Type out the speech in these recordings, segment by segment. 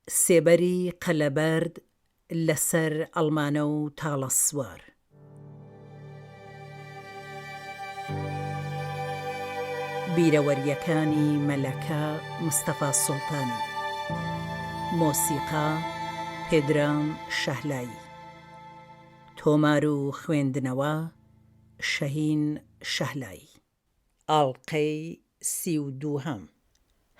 سێبەری قەلەبەرد لە سەر ئەڵمانە و تاڵە سوار. بیرەوەرییەکانی مەلەکە مستەفا سوڵتانی. مۆسیقا، پێدرام شەهلایی. تۆمار و خوێندنەوە، شەهین شەهلایی. ئاڵقەی 32هەم.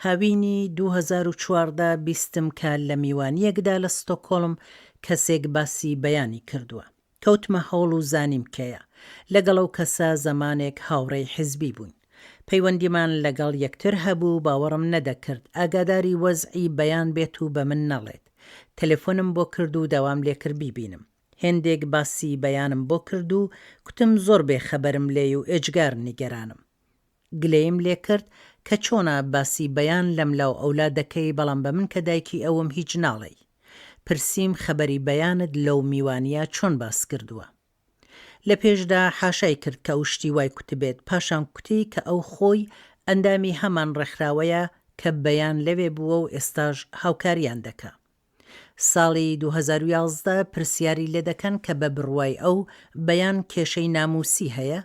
هاوینی 2014 بیستم کە لە میوانییەکدا لە ستۆکهۆڵم کەسێک باسی بەیانی کردووە. کەوتمە هەوڵ و زانیم کێیە. لەگەڵ ئەو کەسە زەمانێک هاوڕێی حیزبی بووین. پەیوەندیمان لەگەڵ یەکتر هەبوو، باوەڕم نەدەکرد ئاگاداری وەزعی بەیان بێت و بە من نەڵێت. تەلەفۆنم بۆ کرد و داوام لێکرد بیبینم. هێندێک باسی بەیانم بۆ کرد و کوتم زۆر بێ خەبەرم لێی و ئێجگار نیگەرانم. گلەییم لێ کرد کە چۆنە باسی بەیان لەملا و ئەولا دەکەی بەڵام بە من کە دایکی ئەوم هیچ ناڵێی. پرسیم خەبەری بەیانت لەو میوانییە چۆن باس کردووە؟ لە پێشدا حاشای کرد کە ئەو شتی وای کوتبێت، پاشان کوتی کە ئەو خۆی ئەندامی هەمان ڕێکخراوەیە کە بەیان لەوێ بووە و ئێستاش هاوکارییان دەکا. ساڵی 2011 پرسیاری لێدەکەن کە بە بڕوای ئەو بەیان کێشەی نامووسی هەیە؟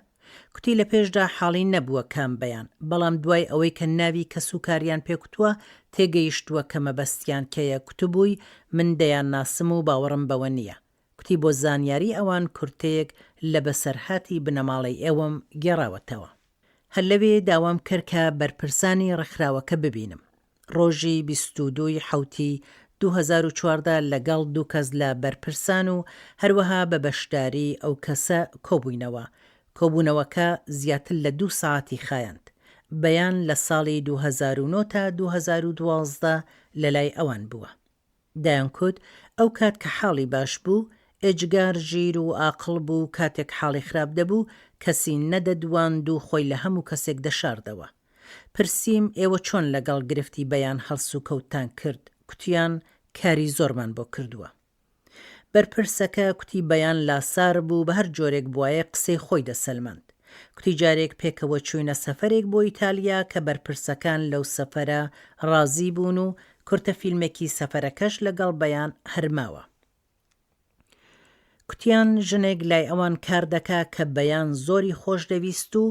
کوتی لە پێشدا حاڵی نەبووە کام بەیان، بەڵام دوای ئەوەی کە ناوی کەسوکاریان پێ کوتووە تێگەیشتووە کە مەبەستیان کێیە کوتبووی من دەیانناسم و باوەڕم بەوە نییە. کوتی بۆ زانیاری ئەوان کورتەیەک لە بەسەرهاتی بنەماڵەی ئێوەم گێڕاوەتەوە. هەر لەوێ داوام کرد کە بەرپرسانی ڕێکخراوەکە ببینم. ڕۆژی 22 ی حەوتی 2014 لەگەڵ دوو کەس لە بەرپرسان و هەروەها بە بەشداری ئەو کەسە کۆبووینەوە. کۆبوونەوەکە زیاتر لە دوو سەعاتی خایاند. بەیان لە ساڵی 2009 تا 2012 لەلای ئەوان بووە. دەیانکوت ئەو کات کە حاڵی باش بوو، ئێجگار ژیر و ئاقڵ بوو، کاتێک حاڵی خراپ دەبوو، کەسی نەدەدواند و خۆی لە هەموو کەسێک دەشاردەوە. پرسیم ئێوە چۆن لەگەڵ گرفتی بەیان هەڵسوکەوتتان کرد، کوتیان کاری زۆرمان بۆ کردووە. بەرپرسەکە کوتی بەیان لاسار بوو بە هەر جۆرێک بوایە قسەی خۆی دەسەلماند. کوتی جارێک پێکەوە چووینە سەفەرێک بۆ ئیتالیا کە بەرپرسەکان لەو سەفەرە ڕازی بوون و کورتە فیلمێکی سەفەرەکەش لەگەڵ بەیان هەر ماوە. کوتیان ژنێک لای ئەوان کار دەکا کە بەیان زۆری خۆش دەویست و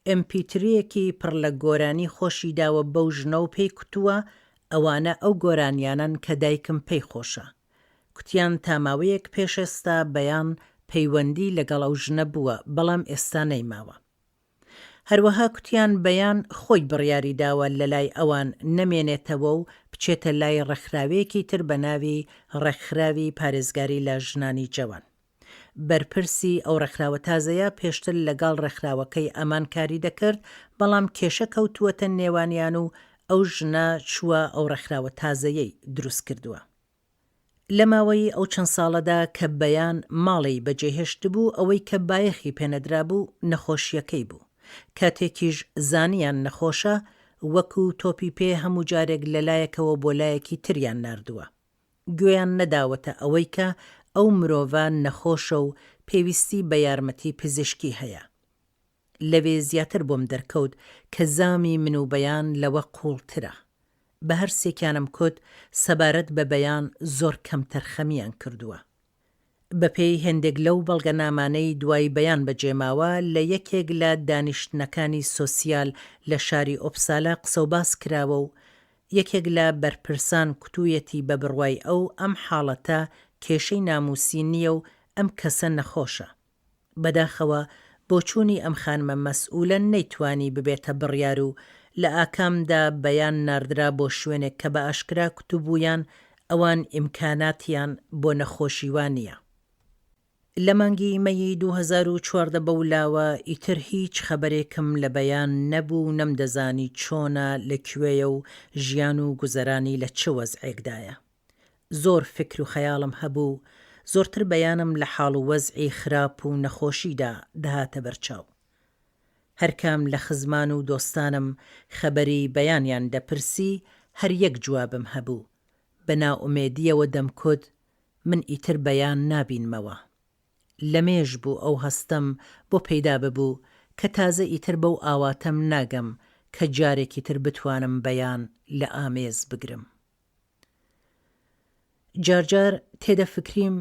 ئێمپیترییەکی پڕ لە گۆرانی خۆشی داوە بەو ژنە و پێی کوتووە ئەوانە ئەو گۆرانیانەن کە دایکم پێی خۆشە. کوتیان تا ماوەیەک پێش ئێستا بەیان پەیوەندی لەگەڵ ئەو ژنە بووە، بەڵام ئێستا نەیماوە. هەروەها کوتیان بەیان خۆی بڕیاری داوە لەلای ئەوان نەمێنێتەوە و بچێتە لای ڕێکخراوێکی تر بە ناوی ڕێکخراوی پارێزگاری لە ژنانی جەوان. بەرپرسی ئەو ڕێکخراوە تازەیە پێشتر لەگەڵ ڕێکخراوەکەی ئەمان کاری دەکرد، بەڵام کێشە کەوتووەتە نێوانیان و ئەو ژنە چووە ئەو ڕێکخراوە تازەیەی دروست کردووە. لە ماوەی ئەو چەند ساڵەدا کە بەیان ماڵێی بەجێهێشتبوو، ئەوەی کە بایەخی پێنەدرابوو نەخۆشییەکەی بوو. کاتێکیش زانیان نەخۆشە، وەکو تۆپی پێ هەموو جارێک لە لایەکەوە بۆ لایەکی تریان ناردووە. گوێیان نەداوەتە ئەوەی کە ئەو مرۆڤە نەخۆشە و پێویستی بە یارمەتی پزیشکی هەیە. لەوێ زیاتر بۆم دەرکەوت کە زامی من و بەیان لەوە قووڵترە. بە هەر سێکیانم کوت سەبارەت بە بەیان زۆر کەمتەرخەمییان کردووە. بە پێی هێندێک لەو بەڵگەنامانەی دوای بەیان بەجێماوە لە یەکێک لە دانیشتنەکانی سۆسیال لە شاری ئۆپسالا قسەوباس کراوە و یەکێک لە بەرپرسان کوتوویەتی بە بڕوای ئەو ئەم حاڵەتە کێشەی نامووسی نییە و ئەم کەسە نەخۆشە. بەداخەوە بۆچوونی ئەم خانمە مەسئولە نەیتوانی ببێتە بڕیار و لە ئاکامدا بەیان ناردرا بۆ شوێنێک کە بە ئاشکرا کوتبوویان ئەوان ئیمکاناتیان بۆ نەخۆشی وا نییە. لە مانگی مەیی 2014 بەولاوە ئیتر هیچ خەبەرێکم لە بەیان نەبوو و نەمدەزانی چۆنە، لە کوێیە و ژیان و گوزەرانی لە چ وەزعێکدایە. زۆر فیکر و خەیاڵم هەبوو، زۆرتر بەیانم لە حاڵ و وەزعی خراپ و نەخۆشیدا دەهاتە بەرچاو. هەر کام لە خزمان و دۆستانم خەبەری بەیانیان دەپرسی، هەر یەک جوابم هەبوو، بە نائومێدییەوە دەمکوت، من ئیتر بەیان نابینمەوە. لەمێژ بوو ئەو هەستەم بۆ پەیدا ببوو کە تازە ئیتر بەو ئاواتەم ناگەم کە جارێکی تر بتوانم بەیان لە ئامێز بگرم. جارجار تێدەفکریم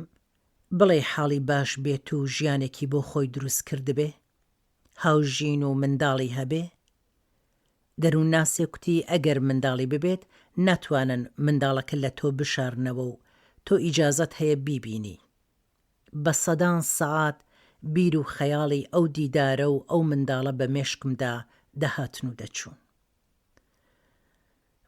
بڵێی حاڵی باش بێت و ژیانێکی بۆ خۆی دروست کردبێ؟ هاوژین و منداڵی هەبێ؟ دەروونناسێک کوتی ئەگەر منداڵی ببێت ناتوانن منداڵەکە لە تۆ بشارنەوە و تۆ ئیجازەت هەیە بیبینی. بە سەدان سەعات بیر و خەیاڵی ئەو دیدارە و ئەو منداڵە بە مێشکمدا دەهاتن و دەچوون.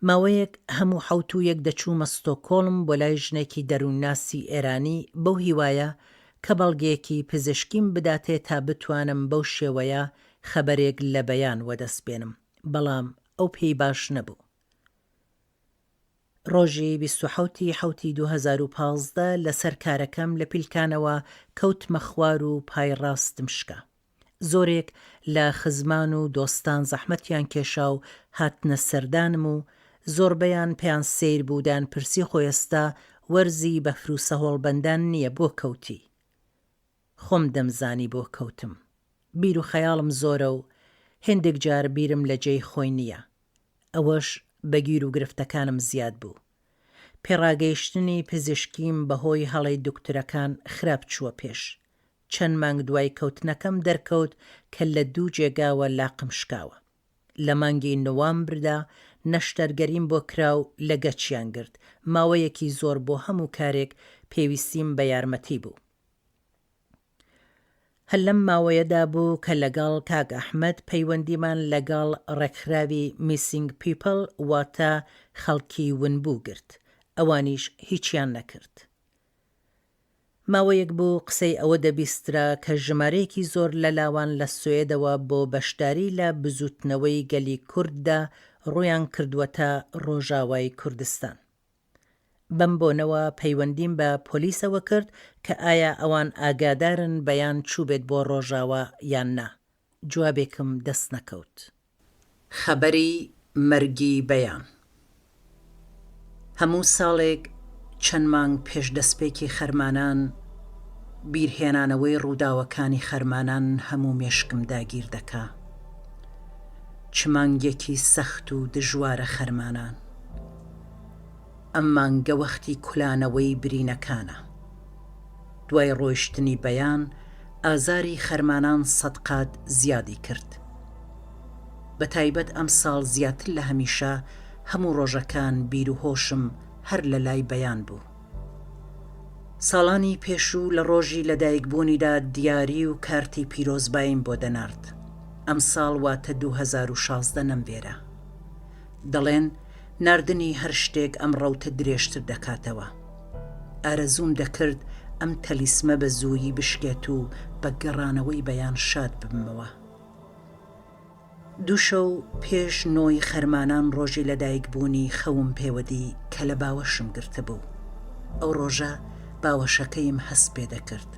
ماوەیەک هەموو حەوتوویەک دەچوومە ستۆکۆڵم بۆ لای ژنێکی دەروونناسی ئێرانی بەو هیوایە کە بەڵگەیەکی پزیشکیم بداتێ تا بتوانم بەو شێوەیە خەبەرێک لە بەیان وەدەست بێنم، بەڵام ئەو پێی باش نەبوو. ڕۆژی 27 ی حەوتی 2015 لەسەر کارەکەم لە پیلکانەوە کەوتمە خوار و پای ڕاستم شکا. زۆرێک لە خزمان و دۆستان زەحمەتیان کێشا و هاتنە سەردانم و زۆربەیان پێیان سەیر بوو دەیانپرسی خۆ ئێستا وەرزی بەفر و سەهۆڵبەندان نییە بۆ کەوتی؟ خۆم دەمزانی بۆ کەوتم. بیر و خەیاڵم زۆرە و هێندێک جار بیرم لە جێی خۆی نییە. ئەوەش بە گیر و گرفتەکانم زیاد بوو. پێڕاگەیشتنی پزیشکیم بەهۆی هەڵەی دوکتورەکان خراپ چووە پێش. چەند مانگ دوای کەوتنەکەم دەرکەوت کە لە دوو جێگاوە لاقم شکاوە. لە مانگی نوامبردا نەشتەرگەریم بۆ کرا و لە گەچیان گرت، ماوەیەکی زۆر بۆ هەموو کارێک پێویستیم بە یارمەتی بوو. هەر لەم ماوەیەدا بوو کە لەگەڵ کاک ئەحمەد پەیوەندیمان لەگەڵ ڕێکخراوی Missing People واتە خەڵکی ونبوو گرت، ئەوانیش هیچیان نەکرد. ماوەیەک بوو قسەی ئەوە دەبیسترا کە ژمارەیەکی زۆر لە لاوان لە سوێدەوە بۆ بەشداری لە بزووتنەوەی گەلی کورددا ڕوویان کردووەتە ڕۆژاوای کوردستان. بەم بۆنەوە پەیوەندیم بە پۆلیسەوە کرد کە ئایا ئەوان ئاگادارن بەیان چووبێت بۆ ڕۆژاوا یان نا؟ جوابێکم دەست نەکەوت. خەبەری مەرگی بەیان. هەموو ساڵێک چەند مانگ پێش دەستپێکی خەرمانان، بیرهێنانەوەی ڕووداوەکانی خەرمانان هەموو مێشکم داگیر دەکا. چ مانگێکی سەخت و دژوارە خەرمانان. ئەم مانگە وەختی کولانەوەی برینەکانە. دوای ڕۆیشتنی بەیان، ئازاری خەرمانان سەدقات زیادی کرد. بە تایبەت ئەمساڵ زیاتر لە هەمیشە هەموو ڕۆژەکان بیر و هۆشم هەر لە لای بەیان بوو. ساڵانی پێشوو لە ڕۆژی لەدایکبوونیدا دیاری و کارتی پیرۆزباییم بۆ دەنارد. ئەمساڵ واتە 2016 نەموێرا. دەڵێن ناردنی هەر شتێک ئەم ڕەوتە درێژتر دەکاتەوە. ئارەزووم دەکرد ئەم تەلیسمە بە زوویی بشکێت و بە گەڕانەوەی بەیان شاد ببمەوە. دوو شەو پێش نۆی خەرمانان ڕۆژی لەدایکبوونی خەوم پێوەدی کە لە باوەشم گرتبوو. ئەو ڕۆژە باوەشەکەیم هەست پێ دەکرد.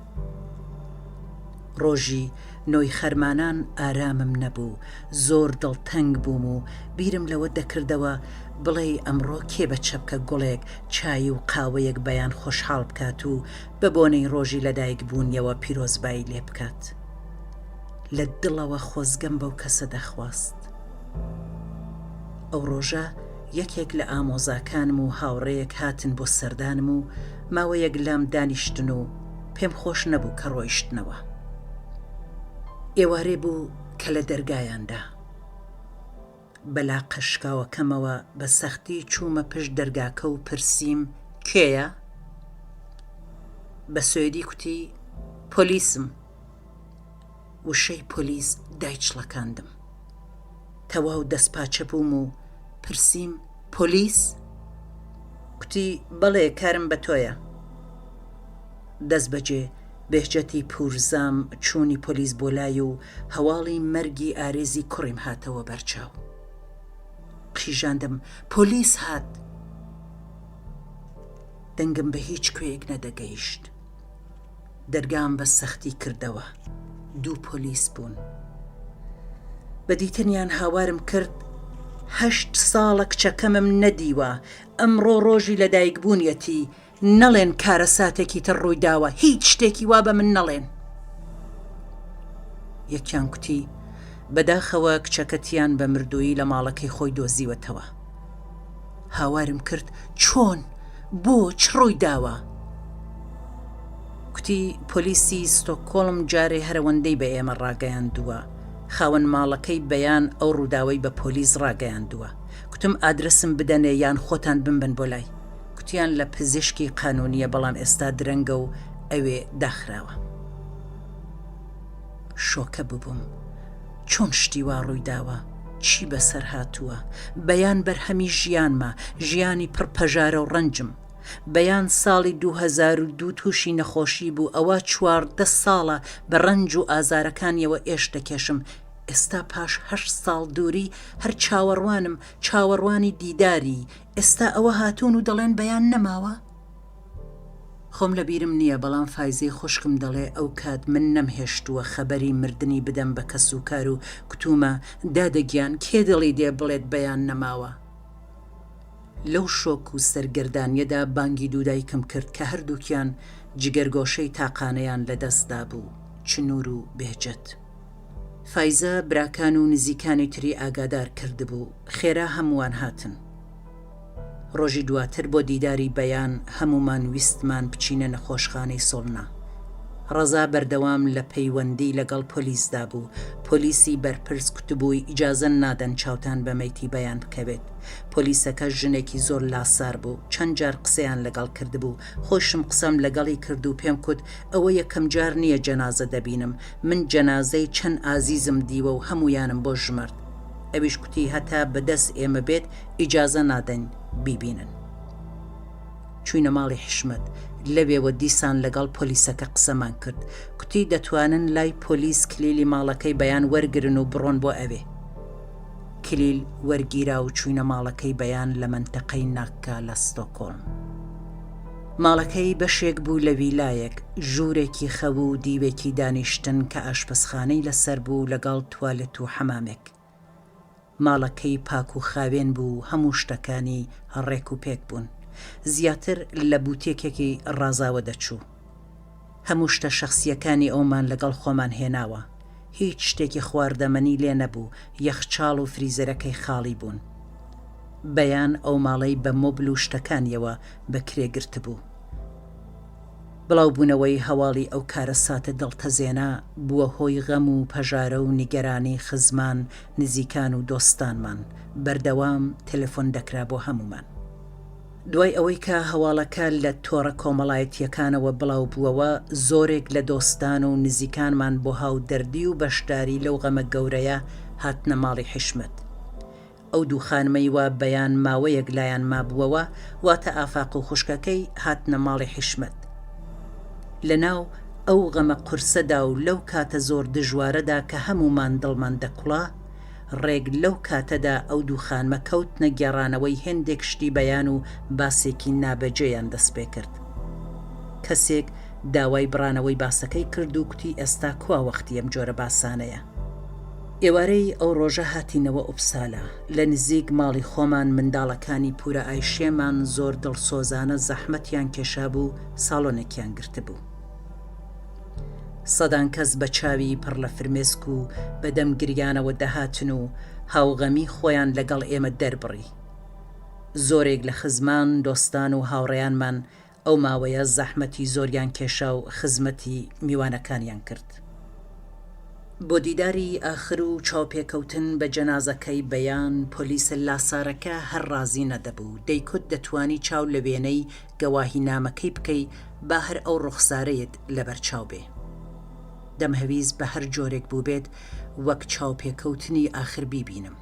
ڕۆژی نۆی خەرمانان ئارامم نەبوو، زۆر دڵتەنگ بووم و بیرم لەوە دەکردەوە بڵێی ئەمڕۆ کێ بە چەپکە گوڵێک چای و قاوەیەک بەیان خۆشحاڵ بکات و بە بۆنەی ڕۆژی لەدایکبوونیەوە پیرۆزبایی لێ بکات. لە دڵەوە خۆزگەم بەو کەسە دەخواست. ئەو ڕۆژە یەکێک لە ئامۆزاکانم و هاوڕێیەک هاتن بۆ سەردانم و ماوەیەک لام دانیشتن و پێم خۆش نەبوو کە ڕۆیشتنەوە. ئێوارێ بوو کە لە دەرگایان دا. بە لاقە شکاوەکەمەوە بە سەختی چوومە پشت دەرگاکە و پرسیم کێیە؟ بە سوێدی کوتی پۆلیسم. وشەی پۆلیس دایچڵەکاندم. تەواو دەستپاچە بووم و پرسیم پۆلیس؟ کوتی بەڵێ کارم بە تۆیە. دەستبەجێ بێهجەتی پوورزام چوونی پۆلیس بۆ لای و هەواڵی مەرگی ئارێزی کوڕیم هاتەوە بەرچاو. قیژاندم پۆلیس هات! دەنگم بە هیچ کوێیەک نەدەگەیشت. دەرگام بە سەختی کردەوە. دوو پۆلیس بوون. بە دیتنیان هاوارم کرد هەشت ساڵە کچەکەمم نەدیوە، ئەمڕۆ ڕۆژی لەدایکبوونیەتی، نەڵێن کارەساتێکی تر ڕوویداوە، هیچ شتێکی وا بە من نەڵێن. یەکیان کوتی، بەداخەوە کچەکەتیان بە مردوویی لە ماڵەکەی خۆی دۆزیوەتەوە. هاوارم کرد، چۆن؟ بۆ چ ڕووی داوە؟ کوتی پۆلیسی ستۆکۆڵم جارێ هەرەوەندەی بە ئێمە ڕاگەیاندووە، خاوەن ماڵەکەی بەیان ئەو ڕووداوەی بە پۆلیس ڕاگەیاندووە. کوتم ئادرەسم بدەنێ یان خۆتان بمبەن بۆ لای. کوتیان لە پزیشکی قانوونییە بەڵام ئێستا درەنگە و ئەوێ داخراوە. شۆکە ببووم. چۆن شتی وا ڕووی داوە؟ چی بەسەر هاتووە؟ بەیان بەرهەمی ژیانمە، ژیانی پڕ پەژارە و ڕەنجم. بەیان ساڵی 2002 تووشی نەخۆشی بوو، ئەوە 14 ساڵە بە ڕەنج و ئازارەکانیەوە ئێش دەکێشم، ئێستا پاش هەشت ساڵ دووری هەر چاوەڕوانم، چاوەڕوانی دیداری، ئێستا ئەوە هاتوون و دەڵێن بەیان نەماوە؟ خۆم لە بیرم نییە بەڵام فایزەی خوشکم دەڵێ ئەو کات من نەمهێشتووە خەبەری مردنی بدەم بە کەسوکار و کوتومە دادە گیان کێ دڵی دێ بڵێت بەیان نەماوە؟ لەو شۆک و سەرگەردانیەدا بانگی دوو دایکم کرد کە هەردووکیان جگەرگۆشەی تاقانەیان لە دەست دابوو، چنوور و بێهجەت. فایزە براکان و نزیکانی تری ئاگادار کردبوو، خێرا هەمووان هاتن. ڕۆژی دواتر بۆ دیداری بەیان هەموومان ویستمان بچینە نەخۆشخانەی سۆڵنا. ڕەزا بەردەوام لە پەیوەندی لەگەڵ پۆلیسدا بوو، پۆلیسی بەرپرس کوتبووی ئیجازە نادەن چاوتان بە مەیتی بەیان بکەوێت. پۆلیسەکەش ژنێکی زۆر لاسار بوو، چەند جار قسەیان لەگەڵ کردبوو، خۆیشم قسەم لەگەڵی کرد و پێم کوت ئەوە یەکەم جار نییە جەنازە دەبینم، من جەنازەی چەند ئازیزم دیوە و هەموویانم بۆ ژمارد. ئەویش کوتی هەتا بە دەست ئێمە بێت ئیجازە نادەین بیبینن. چووینە ماڵی حیشمەت، لەوێوە دیسان لەگەڵ پۆلیسەکە قسەمان کرد، کوتی دەتوانن لای پۆلیس کلیلی ماڵەکەی بەیان وەرگرن و بڕۆن بۆ ئەوێ. کلیل وەرگیرا و چووینە ماڵەکەی بەیان لە مەنتەقەی ناککا لە ستۆکۆڵم. ماڵەکەی بەشێک بوو لە ویلایەک، ژوورێکی خەو و دیوێکی دانیشتن کە ئاشپەزخانەی لەسەر بوو لەگەڵ توالێت و حەمامێک. ماڵەکەی پاک و خاوێن بوو و هەموو شتەکانی ڕێک و پێک بوون. زیاتر لە بوتێکێکی ڕازاوە دەچوو. هەموو شتە شەخسییەکانی ئەومان لەگەڵ خۆمان هێناوە. هیچ شتێکی خواردەمەنی لێ نەبوو، یەخچاڵ و فریزەرەکەی خاڵی بوون. بەیان ئەو ماڵەی بە مۆبل و شتەکانیەوە بە کرێ گرتبوو. بڵاوبوونەوەی هەواڵی ئەو کارەساتە دڵتەزێنە بووە هۆی غەم و پەژارە و نیگەرانی خزمان، نزیکان و دۆستانمان، بەردەوام تەلەفۆن دەکرا بۆ هەموومان. دوای ئەوەی کە هەواڵەکە لە تۆڕە کۆمەڵایەتییەکانەوە بڵاوبووەوە، زۆرێک لە دۆستان و نزیکانمان بۆ هاودەردی و بەشداری لەو غەمە گەورەیە هاتنە ماڵی حیشمەت. ئەو دوو خانمەی وا بەیان ماوەیەک لایان مابووەوە، واتە ئافاق و خوشکەکەی هاتنە ماڵی حیشمەت. لە ناو ئەو غەمە قورسەدا و لەو کاتە زۆر دژوارەدا کە هەموومان دڵمان دەکوڵا، ڕێک لەو کاتەدا ئەو دوو خانمە کەوتنە گێڕانەوەی هێندێک شتی بەیان و باسێکی نابەجێیان دەست پێ کرد. کەسێک داوای بڕانەوەی باسەکەی کرد و کوتی ئێستا کوا وەختی ئەم جۆرە باسانەیە؟ ئێوارەی ئەو ڕۆژە هاتینەوە ئوپسالا. لە نزیک ماڵی خۆمان منداڵەکانی پورە ئایشێمان زۆر دڵسۆزانە زەحمەتیان کێشابوو ساڵۆنێکیان گرتبوو. سەدان کەس بە چاوی پڕ لە فرمێسک و بە دەم گریانەوە دەهاتن و هاوغەمی خۆیان لەگەڵ ئێمە دەربڕی. زۆرێک لە خزمان، دۆستان و هاوڕێیانمان ئەو ماوەیە زەحمەتی زۆریان کێشا و خزمەتی میوانەکانیان کرد. بۆ دیداری ئاخر و چاوپێکەوتن بە جەنازەکەی بەیان، پۆلیسە لاسارەکە هەر ڕازی نەدەبوو، دەیکوت دەتوانی چاو لە وێنەی گەواهینامەکەی بکەی با هەر ئەو ڕوخسارەیت لەبەر چاو بێ. دەمهەویست بە هەر جۆرێک بووبێت وەک چاوپێکەوتنی ئاخر بیبینم.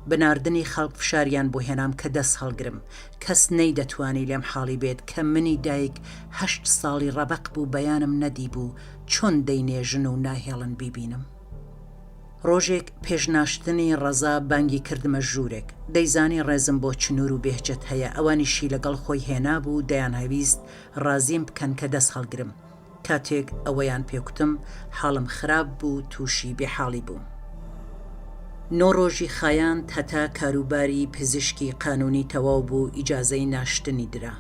بە ناردنی خەڵک فشاریان بۆ هێنام کە دەست هەڵگرم. کەس نەیدەتوانی لێم حاڵی بێت کە منی دایک هەشت ساڵی ڕەبەق بوو بەیانم نەدیبوو چۆن دەینێژن و ناهێڵن بیبینم. ڕۆژێک پێش ناشتنی ڕەزا بانگی کردمە ژوورێک. دەیزانی ڕێزم بۆ چنوور و بێهجەت هەیە، ئەوانیشی لەگەڵ خۆی هێنابوو، دەیانهەویست ڕازیم بکەن کە دەست هەڵگرم. کاتێک ئەوەیان پێ کوتم حاڵم خراپ بوو، تووشی بێحاڵی بووم. نۆ ڕۆژی خایاند هەتا کاروباری پزیشکی قانوونی تەواو بوو ئیجازەی ناشتنی درا.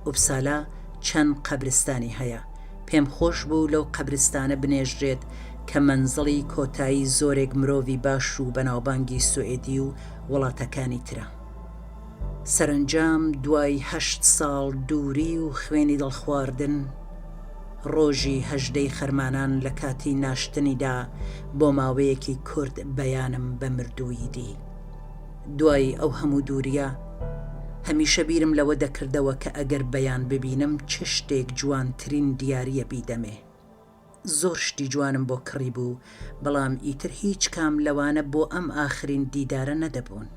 ئوپسالا چەند قەبرستانی هەیە. پێم خۆش بوو لەو قەبرستانە بنێژرێت کە مەنزڵی کۆتایی زۆرێک مرۆڤی باش و بەناوبانگی سوئێدی و وڵاتەکانی ترە. سەرەنجام دوای هەشت ساڵ دووری و خوێنی دڵخواردن، ڕۆژی هەژدەی خەرمانان لە کاتی ناشتنیدا بۆ ماوەیەکی کورت بەیانم بە مردوویی دی. دوای ئەو هەموو دوورییە، هەمیشە بیرم لەوە دەکردەوە کە ئەگەر بەیان ببینم چ شتێک جوانترین دیارییە بیدەمێ. زۆر شتی جوانم بۆ کڕیبوو، بەڵام ئیتر هیچ کام لەوانە بۆ ئەم ئاخرین دیدارە نەدەبوون.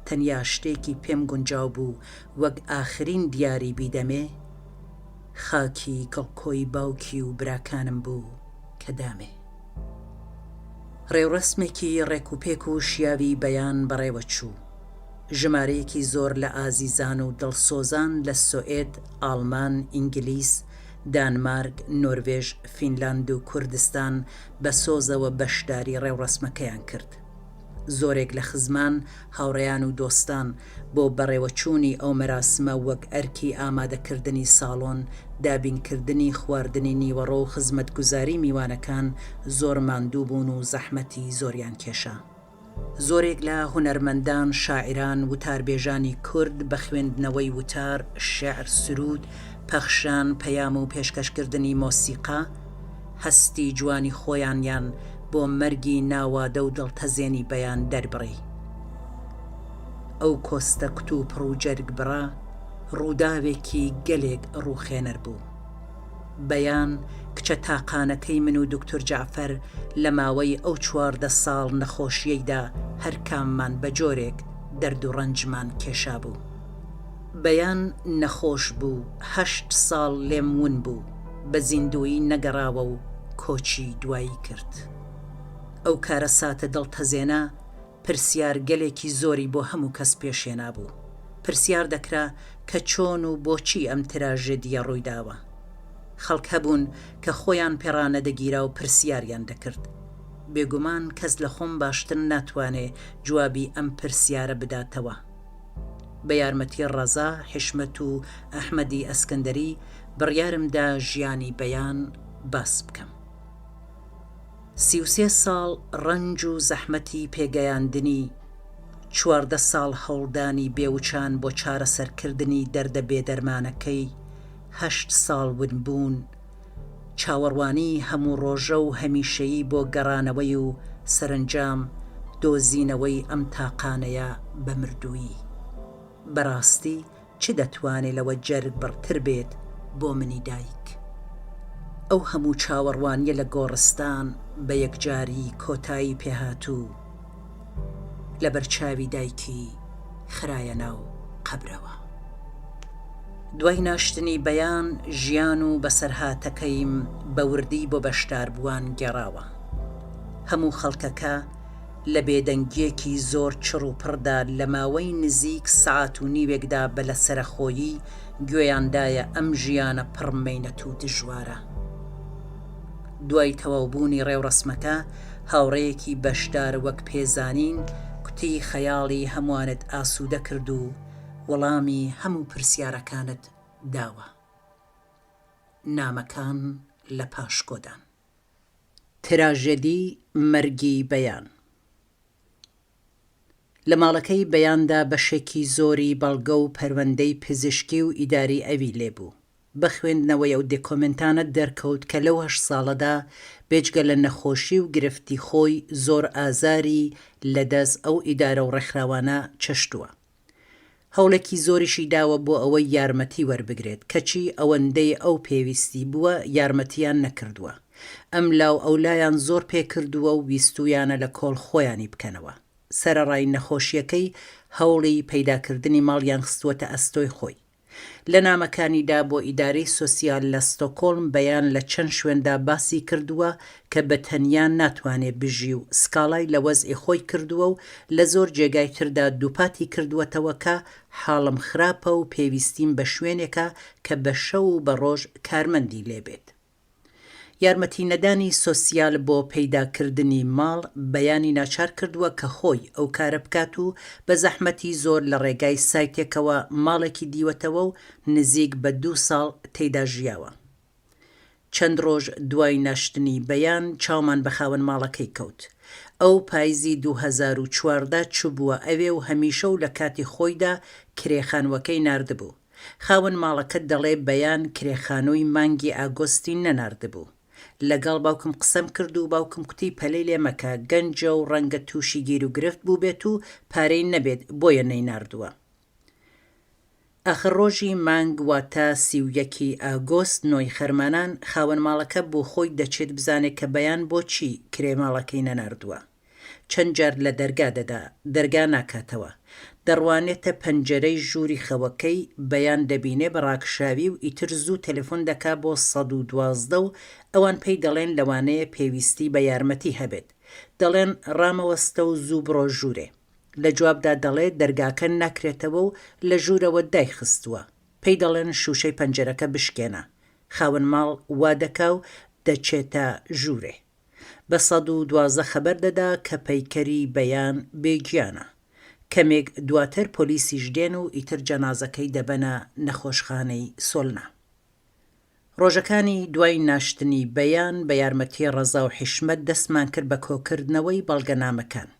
تەنیا شتێکی پێم گونجاو بوو وەک ئاخرین دیاری بیدەمێ، خاکی گڵکۆی باوکی و براکانم بوو کە دامێ. ڕێوڕەسمێکی ڕێکوپێک و شیاوی بەیان بەڕێوە چوو. ژمارەیەکی زۆر لە ئازیزان و دڵسۆزان لە سۆئێد، ئاڵمان، ئینگلیس، دانمارک، نۆروێژ، فینلاند و کوردستان بە سۆزەوە بەشداری ڕێوڕەسمەکەیان کرد. زۆرێک لە خزمان، هاوڕێیان و دۆستان بۆ بەڕێوەچوونی ئەو مەراسمە وەک ئەرکی ئامادەکردنی ساڵۆن، دابینکردنی خواردنی نیوەڕۆ و خزمەتگوزاری میوانەکان زۆر ماندوو بوون و زەحمەتی زۆریان کێشا. زۆرێک لە هونەرمەندان، شاعیران، وتاربێژانی کورد بە خوێندنەوەی وتار، شیعر، سروود، پەخشان، پەیام و پێشکەشکردنی مۆسیقا، هەستی جوانی خۆیانیان بۆ مەرگی ناوادە و دڵتەزێنی بەیان دەربڕی. ئەو کۆستە کتوپڕ و جەرگبڕە ڕووداوێکی گەلێک ڕووخێنەر بوو. بەیان، کچە تاقانەکەی من و دوکتور جەعفەر لە ماوەی ئەو 14 ساڵ نەخۆشییەیدا هەر کاممان بە جۆرێک دەرد و ڕەنجمان کێشابوو. بەیان نەخۆش بوو، هەشت ساڵ لێم ون بوو، بە زیندوویی نەگەڕاوە و کۆچی دوایی کرد. ئەو کارەساتە دڵتەزێنە پرسیارگەلێکی زۆری بۆ هەموو کەس پێش هێنابوو. پرسیار دەکرا کە چۆن و بۆچی ئەم تراژێدییە ڕوویداوە؟ خەڵک هەبوون کە خۆیان پێڕانەدەگیرا و پرسیاریان دەکرد. بێگومان کەس لە خۆم باشتر ناتوانێ جوابی ئەم پرسیارە بداتەوە. بە یارمەتی ڕەزا حیشمەت و ئەحمەدی ئەسکەندەری بڕیارم دا ژیانی بەیان باس بکەم. 33 ساڵ ڕەنج و زەحمەتی پێگەیاندنی، 14 ساڵ هەوڵدانی بێوچان بۆ چارەسەرکردنی دەردە بێدەرمانەکەی، هەشت ساڵ ونبوون، چاوەڕوانیی هەموو ڕۆژە و هەمیشەیی بۆ گەڕانەوەی و سەرەنجام دۆزینەوەی ئەم تاقانەیە بە مردوویی. بەڕاستی چ دەتوانێ لەوە جەرگبڕتر بێت بۆ منی دایک؟ ئەو هەموو چاوەڕوانییە لە گۆڕستان بە یەکجاری کۆتایی پێهات و لەبەر چاوی دایکی خرایە ناو قەبرەوە. دوای ناشتنی بەیان ژیان و بەسەرهاتەکەیم بە وردی بۆ بەشداربووان گێڕاوە. هەموو خەڵکەکە لە بێدەنگییەکی زۆر چڕ و پڕدا لە ماوەی نزیک سەعات و نیوێکدا بە لەسەرەخۆیی گوێیان دایە ئەم ژیانە پڕ مەینەت و دژوارە. دوای تەواوبوونی ڕێوڕەسمەکە هاوڕێیەکی بەشدار وەک پێزانین کوتی خەیاڵی هەمووانت ئاسوودە کرد و وەڵامی هەموو پرسیارەکانت داوە. نامەکان لە پاشکۆدان. تراژێدی مەرگی بەیان. لە ماڵەکەی بەیاندا بەشێکی زۆری بەڵگە و پەروەندەی پزیشکی و ئیداری ئەوی لێ بوو. بە خوێندنەوەی ئەو دێکۆمێنتانە دەرکەوت کە لەو هەشت ساڵەدا بێجگە لە نەخۆشی و گرفتی خۆی زۆر ئازاری لە دەست ئەو ئیدارە و ڕێکخراوانە چەشتووە. هەوڵێکی زۆریشی داوە بۆ ئەوەی یارمەتی وەربگرێت، کەچی ئەوەندەی ئەو پێویستی بووە یارمەتییان نەکردووە. ئەملا و ئەولایان زۆر پێکردووە و ویستوویانە لە کۆڵ خۆیانی بکەنەوە. سەرەڕای نەخۆشییەکەی هەوڵی پەیداکردنی ماڵیان خستووەتە ئەستۆی خۆی. لە نامەکانیدا بۆ ئیدارەی سۆسیال لە ستۆکۆڵم بەیان لە چەند شوێندا باسی کردووە کە بە تەنیا ناتوانێ بژی و سکاڵای لە وەزعی خۆی کردووە و لە زۆر جێگای تردا دووپاتی کردووەتەوە کە حاڵم خراپە و پێویستیم بە شوێنێکە کە بە شەو و بە ڕۆژ کارمەندی لێ بێت. یارمەتی نەدانی سۆسیال بۆ پەیدا کردنی ماڵ بەیانی ناچار کردووە کە خۆی ئەو کارە بکات و بە زەحمەتی زۆر لە ڕێگای سایتێکەوە ماڵێکی دیوەتەوە و نزیک بە دوو ساڵ تێیدا ژیاوە. چەند ڕۆژ دوای ناشتنی بەیان چاومان بە خاوەن ماڵەکەی کەوت. ئەو پایزی 2014 چوبووە ئەوێ و هەمیشە و لە کاتی خۆیدا کرێ خانووەکەی ناردبوو. خاوەن ماڵەکە دەڵێ بەیان کرێ خانووی مانگی ئاگۆستی نەناردبوو. لەگەڵ باوکم قسەم کرد و باوکم کوتی پەلەی لێ مەکە، گەنجە و ڕەنگە تووشی گیروگرفت بووبێت و پارەی نەبێت بۆیە نەیناردووە. ئاخر ڕۆژی مانگ واتە 31 ی ئاگۆست نۆی خەرمانان خاوەن ماڵەکە بۆ خۆی دەچێت بزانێ کە بەیان بۆچی کرێ ماڵەکەی نەناردووە. چەند جار لە دەرگا دەدا، دەرگا ناکاتەوە. دەڕوانێتە پەنجەرەی ژووری خەوەکەی، بەیان دەبینێ بە ڕاکشاوی و ئیتر زوو تەلەفۆن دەکا بۆ 112 و ئەوان پێی دەڵێن لەوانەیە پێویستی بە یارمەتی هەبێت. دەڵێن ڕامەوەستە و زوو بڕۆ ژوورێ. لە جوابدا دەڵێ دەرگاکە ناکرێتەوە و لە ژوورەوە دایخستووە. پێی دەڵێن شووشەی پەنجەرەکە بشکێنە. خاوەن ماڵ وا دەکا و دەچێتە ژوورێ. بە 112 خەبەر دەدا کە پەیکەری بەیان بێ گیانە. کەمێک دواتر پۆلیسیش دێن و ئیتر جەنازەکەی دەبەنە نەخۆشخانەی سۆلنا. ڕۆژەکانی دوای ناشتنی بەیان بە یارمەتی ڕەزا و حیشمەت دەستمان کرد بە کۆکردنەوەی بەڵگەنامەکان.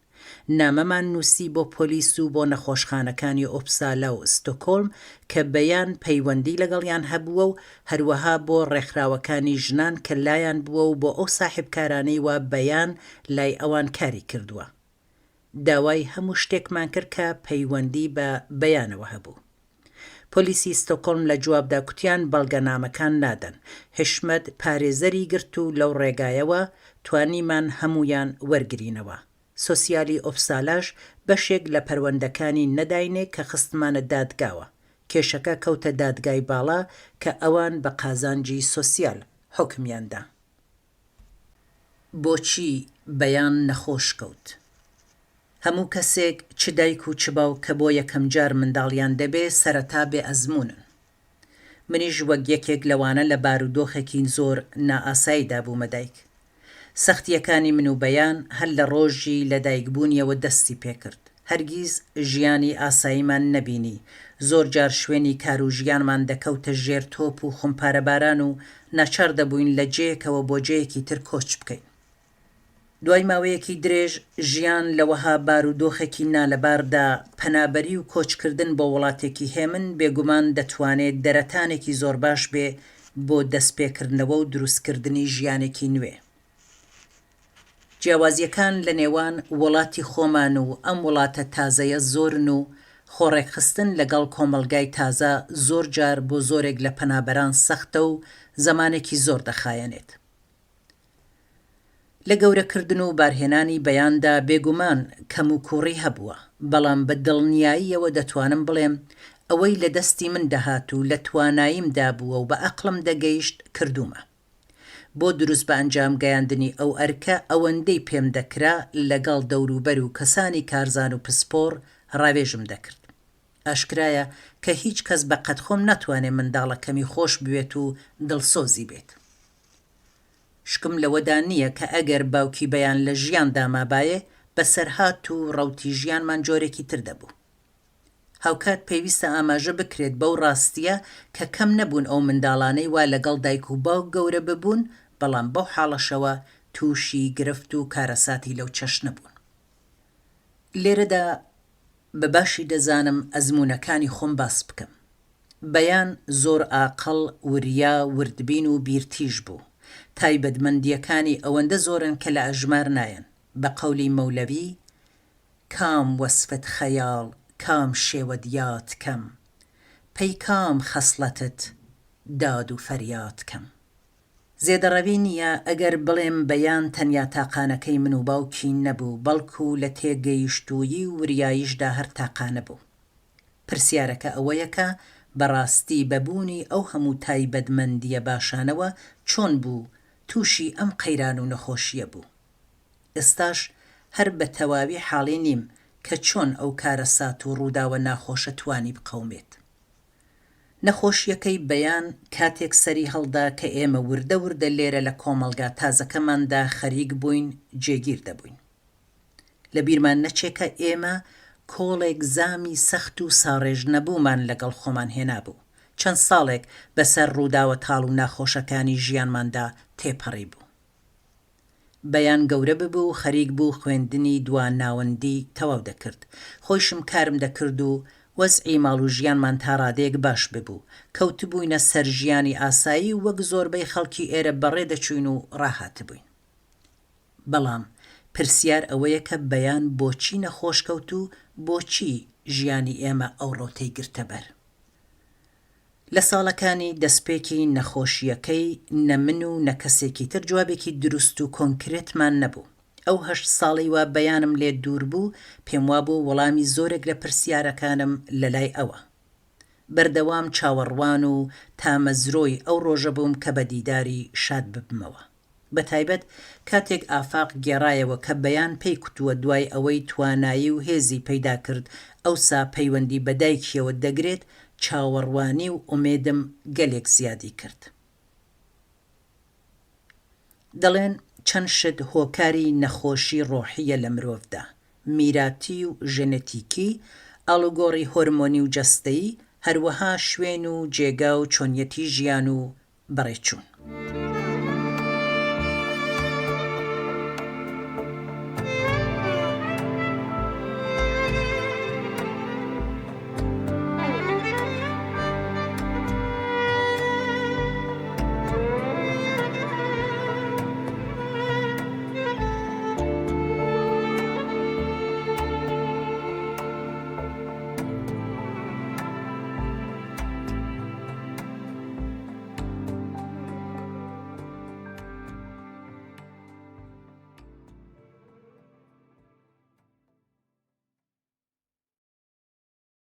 نامەمان نووسی بۆ پۆلیس و بۆ نەخۆشخانەکانی ئۆپسالا و ستۆکۆلم کە بەیان پەیوەندی لەگەڵیان هەبووە و هەروەها بۆ ڕێکخراوەکانی ژنان کە لایان بووە و بۆ ئەو ساحیبکارانەی وا بەیان لای ئەوان کاری کردووە. داوای هەموو شتێکمان کرد کە پەیوەندی بە بەیانەوە هەبوو. پۆلیسی ستۆکۆلم لە جوابدا کوتیان بەڵگەنامەکان نادەن. حیشمەت پارێزەری گرت و لەو ڕێگایەوە توانیمان هەموویان وەرگرینەوە. سۆسیالی ئۆپسالاش بەشێک لە پەروەندەکانی نەداینێ کە خستمانە دادگاوە. کێشەکە کەوتە دادگای باڵا کە ئەوان بە قازانجی سۆسیال حوکمیان دا. بۆچی بەیان نەخۆش کەوت؟ هەموو کەسێک چ دایک و چ باوک کە بۆ یەکەمجار منداڵیان دەبێ سەرەتا بێ ئەزموونن. منیش وەک یەکێک لەوانە لە بارودۆخێکی زۆر نائاساییدا بوومە دایک. سەختییەکانی من و بەیان هەر لە ڕۆژی لەدایکبوونیەوە دەستی پێکرد. هەرگیز ژیانی ئاساییمان نەبینی، زۆر جار شوێنی کار و ژیانمان دەکەوتە ژێر تۆپ و خومپارەباران و ناچار دەبووین لە جێیەکەوە بۆ جێیەکی تر کۆچ بکەین. دوای ماوەیەکی درێژ ژیان لە وەها بارودۆخێکی نالەباردا، پەنابەری و کۆچکردن بۆ وڵاتێکی هێمن بێگومان دەتوانێ دەرەتانێکی زۆر باش بێ بۆ دەستپێکردنەوە و دروستکردنی ژیانێکی نوێ. جیاوازییەکان لە نێوان وڵاتی خۆمان و ئەم وڵاتە تازەیە زۆرن و خۆڕێکخستن لەگەڵ کۆمەڵگای تازە زۆر جار بۆ زۆرێک لە پەنابەران سەختە و زەمانێکی زۆر دەخایەنێت. لە گەورەکردن و بارهێنانی بەیاندا بێگومان کەموکووڕی هەبووە، بەڵام بە دڵنیاییەوە دەتوانم بڵێم ئەوەی لە دەستی من دەهات و لە تواناییمدا بووە و بە ئەقڵم دەگەیشت کردوومە. بۆ دروست بە ئەنجام گەیاندنی ئەو ئەرکە ئەوەندەی پێم دەکرا لەگەڵ دەوروبەر و کەسانی کارزان و پسپۆڕ ڕاوێژم دەکرد. ئاشکرایە کە هیچ کەس بە قەد خۆم ناتوانێ منداڵەکەمی خۆش بوێت و دڵسۆزی بێت. شکم لەوەدا نییە کە ئەگەر باوکی بەیان لە ژیاندا مابایێ، بەسەرهات و ڕەوتی ژیانمان جۆرێکی تر دەبوو. هاوکات پێویستە ئاماژە بکرێت بەو ڕاستییە کە کەم نەبوون ئەو منداڵانەی وا لەگەڵ دایک و باوک گەورە ببوون، بەڵام بەو حاڵەشەوە تووشی گرفت و کارەساتی لەو چەشنە بوون. لێرەدا بە باشی دەزانم ئەزموونەکانی خۆم باس بکەم. بەیان زۆر ئاقڵ، وریا، وردبین و بیرتیژ بوو. تایبەتمەندییەکانی ئەوەندە زۆرن کە لە ئەژمار نایەن. بە قەولی مەولەوی، کام وەسفت خەیاڵ کام شێوەت یاد کەم پەی کام خەسڵەتت داد و فەریاد کەم. زێدەڕەوی نییە ئەگەر بڵێم بەیان تەنیا تاقانەکەی من و باوکی نەبوو، بەڵکو لە تێگەیشتوویی و وریاییشدا هەر تاقانە بوو. پرسیارەکە ئەوەیە کە بەڕاستی بە بوونی ئەو هەموو تایبەتمەندییە باشانەوە چۆن بوو تووشی ئەم قەیران و نەخۆشییە بوو؟ ئێستاش هەر بە تەواوی حاڵی نیم کە چۆن ئەو کارەسات و ڕووداوە ناخۆشە توانی بقەومێت. نەخۆشییەکەی بەیان کاتێک سەری هەڵدا کە ئێمە وردە وردە لێرە لە کۆمەڵگا تازەکەماندا خەریک بووین جێگیر دەبووین. لە بیرمان نەچێ کە ئێمە کۆڵێک زامی سەخت و ساڕێژ نەبوومان لەگەڵ خۆمان هێنابوو. چەند ساڵێک بەسەر ڕووداوە تاڵ و ناخۆشەکانی ژیانماندا تێپەڕیبوو. بەیان گەورە ببوو و خەریک بوو خوێندنی دوا ناوەندی تەواو دەکرد. خۆیشم کارم دەکرد و وەزعی ماڵ و ژیانمان تا ڕادەیەک باش ببوو. کەوتبووینە سەر ژیانی ئاسایی و وەک زۆربەی خەڵکی ئێرە بەڕێ دەچووین و ڕاهاتبووین. بەڵام پرسیار ئەوەیە کە بەیان بۆچی نەخۆش کەوت و بۆچی ژیانی ئێمە ئەو ڕەوتەی گرتە بەر؟ لە ساڵەکانی دەستپێکی نەخۆشییەکەی نە من و نە کەسێکی تر جوابێکی دروست و کۆنکرێتمان نەبوو. ئەو هەشت ساڵەی وا بەیانم لێ دوور بوو، پێموابوو وەڵامی زۆرێک لە پرسیارەکانم لەلای ئەوە. بەردەوام چاوەڕوان و تامەزرۆی ئەو ڕۆژە بووم کە بە دیداری شاد ببمەوە. بەتایبەت کاتێک ئافاق گێڕایەوە کە بەیان پێی کوتووە دوای ئەوەی توانایی و هێزی پەیدا کرد ئەوسا پەیوەندی بە دایکیەوە دەگرێت، چاوەڕوانی و ئومێدم گەلێک زیادی کرد. دەڵێن چەند شت هۆکاری نەخۆشی ڕۆحییە لە مرۆڤدا، میراتی و ژێنێتیکی، ئاڵوگۆڕی هۆرمۆنی و جەستەیی، هەروەها شوێن و جێگا و چۆنیەتی ژیان و بەڕێچوون.